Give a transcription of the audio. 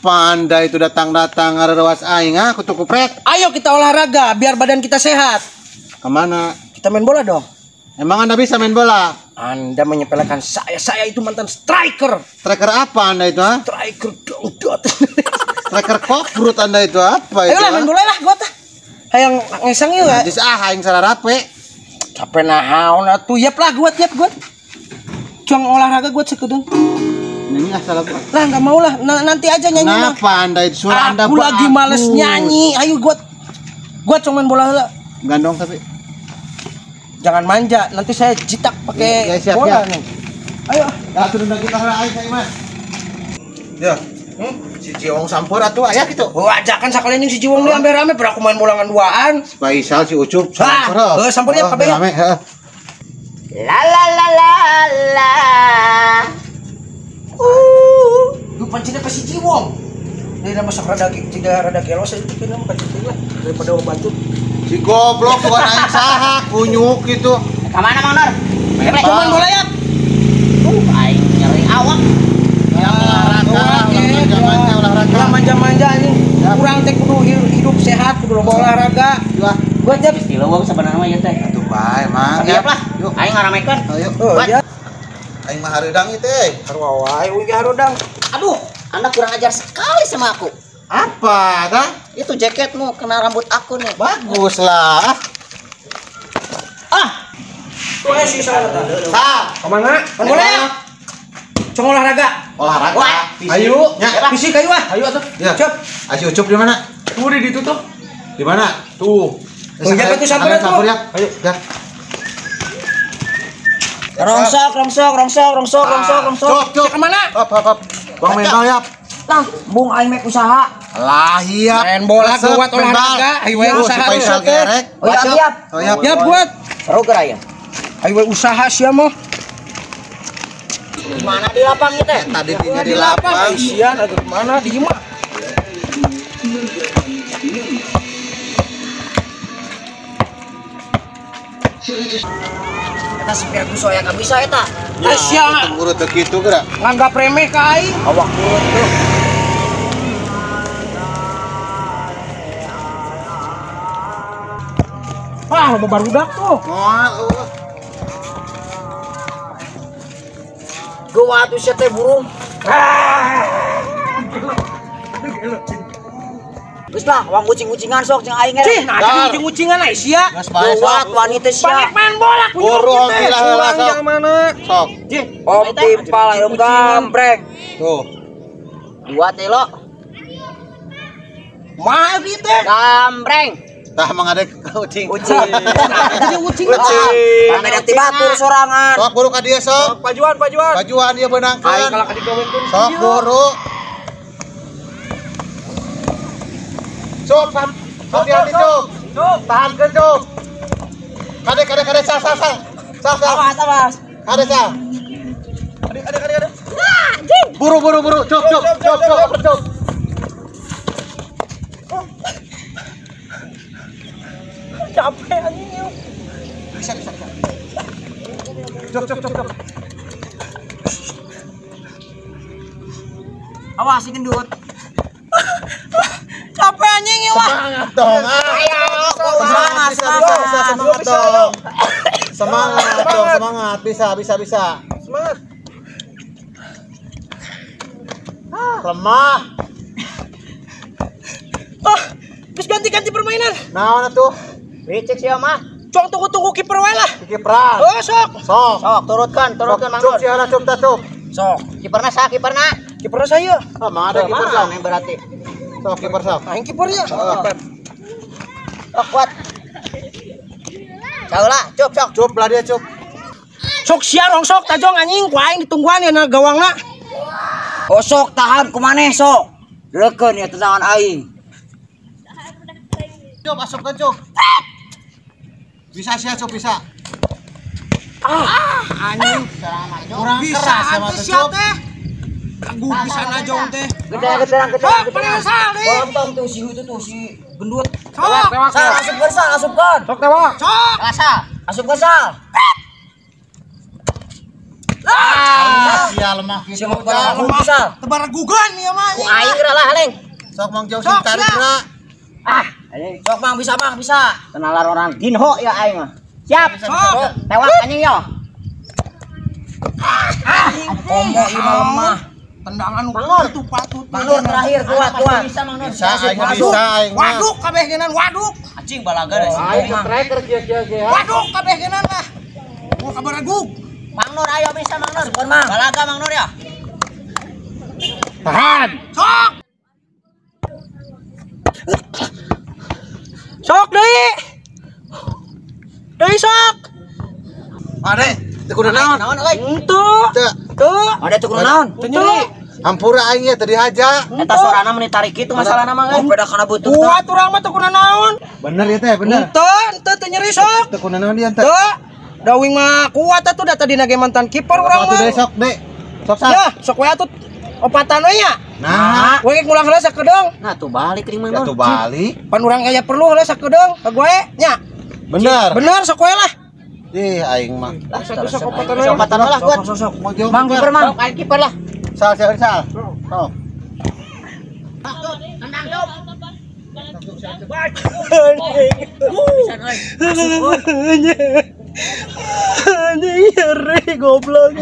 Apa Anda itu datang-datang ngarewas aing ah kutu kupret? Ayo kita olahraga biar badan kita sehat. Kemana? Kita main bola dong. Emang Anda bisa main bola? Anda menyepelekan saya. Saya itu mantan striker. Striker apa Anda itu ah? Striker dongdot. Striker koprut Anda itu apa itu? Ayo lah main bola lah gua tah. Hayang ngesang yuk. Najis ah aing sararape. Capek nahaon atuh. Yap lah gua tiap gua. Cuang olahraga gua sekedeng. Nyanyi asal aku. Lah nggak mau lah, nanti aja nyanyi. Kenapa Anda itu suara Anda aku lagi males nyanyi. Ayo gua cuma main bola lah. Gandong tapi jangan manja, nanti saya jitak pakai ya, siap, bola ya. Nih. Ayo, ya turun lagi lah ayo saya mah. Ya. Si Ciwong sampur atuh aya gitu. Oh, ajakan sakalian si Ciwong lu ambe rame beraku main bola ngan duaan. Si Faisal si Ucup sampur. Heeh, sampur ya kabeh. Rame, heeh. La la la la la. Lu pancina ke si Ciwong. Dia nama sok rada tidak rada gelo saya itu nama pancina lah daripada orang batu. Si goblok bukan aing saha kunyuk gitu. Ka mana Mang Nur? Cuman bola ya. Aing nyeri awak. Ya olahraga, olahraga, olahraga. Ulah manja-manja anjing. Kurang teh kudu hidup sehat, kudu loba olahraga. Wah, gua jap istilah sebenarnya mah ieu teh. Atuh bae mang. Siap lah. Aing ngaramekeun. Ayo. Aing mah hareudang ieu teh. Sarua wae uing ge hareudang. Aduh, Anda kurang ajar sekali sama aku. Apa, dah? Itu jaketmu kena rambut aku nih. Bagus lah. Ah. Tuh si salah tah. Sal, kemana? Kan boleh ya? Cong olahraga. Olahraga. Ayo. Ya. Fisik ayo ah. Ayo atuh. Ya. Cep. Ayo Ucup di mana? Tuh di ditu tuh. Di mana? Tuh. Oh, ya tuh samperin tuh. Ya. Ayo, dah. Rongsok, rongsok, rongsok, rongsok, rongsok, rongsok. Cuk, cuk. Kemana? Hop, hop, hop. Bang main bal ya. Lah, bung aing mek usaha. Lah iya. Main bola buat olahraga, ayo wae usaha. Faisal gerek. Oh ya, siap. Siap buat. Seru geura ya. Ayo wae usaha sia mah. Di mana di lapang ieu teh? Tadi di lapang. Sia atuh di mana di imah. Eta si Ferguson aya ka bisa eta. Sia urut teu kitu geura. Nganggap remeh ka aing. Awak urut tuh. Wah, loba barudak tuh. Moal eueuh. Geuwa atuh sia teh burung. Geus lah, wang ucing-ucingan sok jeung aing. Cih, nah ucing-ucingan ai sia. Geuwat wanita sia. Balik main bola kunyuk teh. Yang mana? Sok. Cih, om timpal aing gambreng. Tuh. Dua teh lo. Mah ieu teh. Gambreng. Tah mang adek ucing. Ucing. Ucing. Ucing. Pameda ti batur sorangan. Sok buru ka dieu sok. Pajuan, pajuan. Pajuan ieu beunangkeun. Aing kalah ka digawekeun. Sok buru. Cuk, hati-hati cuk. Tahankeun cuk. Kade kade kade sal sal sal. Sal sal. Awas awas. Kade sal. Kade kade kade kade. Buru buru buru cuk cuk cuk cuk cuk. Capek anjing yuk. Bisa bisa bisa. Cuk cuk cuk cuk. Awas si gendut. Capek anjing ya wah. Semangat dong. Ayo, semangat, semangat, semangat dong. Semangat dong, semangat. Bisa, bisa, bisa. Semangat. Lemah. Ah, terus ganti-ganti permainan. Nah, mana tuh? Licik sih mah. Cong tunggu-tunggu kiper wae lah. Kiperan. Oh, sok. Sok. Sok, turutkan, turutkan Mang Nur. Cuk, siapa cuk, cuk. Sok. Kiperna sah, kiperna. Kiperna saya. Ah, mana ada kiper sok. Yang berarti. Sok kiper sok. Aing kiper ya. Sok kuat. Jauh lah, cup sok. Cup lah dia cup. Sok sia rongsok tajong anjing ku aing ditungguan ya na gawangna. Oh sok tahan kumaneh sok. Reukeun ya tendangan aing. Cup asupkeun cup. Bisa sia cup bisa. Ah, anjing. Kurang bisa keras sama sia teh. Teguh pisan ajong teh. Gede gede gede. Sok Tong tuh si itu tuh si gendut. Sok, sal asupkeun sal asupkeun. Sok tewak. Sok. Sal. Asupkeun sal. Ah. Sia lemah kitu. Sia mah lemah. Tebaragugan ieu mah. Ku aing geura lah leng. Sok Mang Jauh sing tarik geura. Ah, sok Mang bisa Mang bisa. Kenalan orang Ginho ya aing mah. Siap. Sok. Tewak anjing yo. Ah, komo ieu mah lemah. Tendangan itu patut. Mang Nur terakhir kuat kuat. Bisa Mang Nur. Bisa aing bisa aing. Waduk kabeh geunan waduk. Anjing balaga da sih. Aing striker kieu-kieu ge. Waduk kabeh geunan lah. Mau kabaragug. Mang Nur ayo bisa Mang Nur. Mang. Balaga Mang Nur ya. Tahan. Sok. Sok deui. Deui sok. Ade, teu kudu naon? Naon euy? Henteu. Teu. Ada tuh kudu naon? Teu nyeri. Hampura aing ye teu dihaja. Eta sorana meni tarik kitu masalahna mah euy. Oh, beda kana butuh. Kuat urang mah teu kudu naon. Bener ya teh, bener. Henteu, henteu teu nyeri sok. Teu kudu naon dia teh. Teu. Da uing mah kuat atuh da tadina ge mantan kiper urang mah. Atuh deui sok deui. Sok sal. Ya, sok we atuh opatan we nya. Nah, we ngulang heula sakedeung. Nah tuh balik ring Mang ya Nur. tuh balik. Pan urang aya perlu heula sakedeung ka gue nya. Bener. Bener sok we lah. Ih, aing mah. Sok opatan we. Opatan lah kuat. Sok sok. Mang Jauh. Mang kiper Mang. Sok aing kiper lah. Sal, sal, sal. Sok. Tendang dong. Anjing nyeri goblok.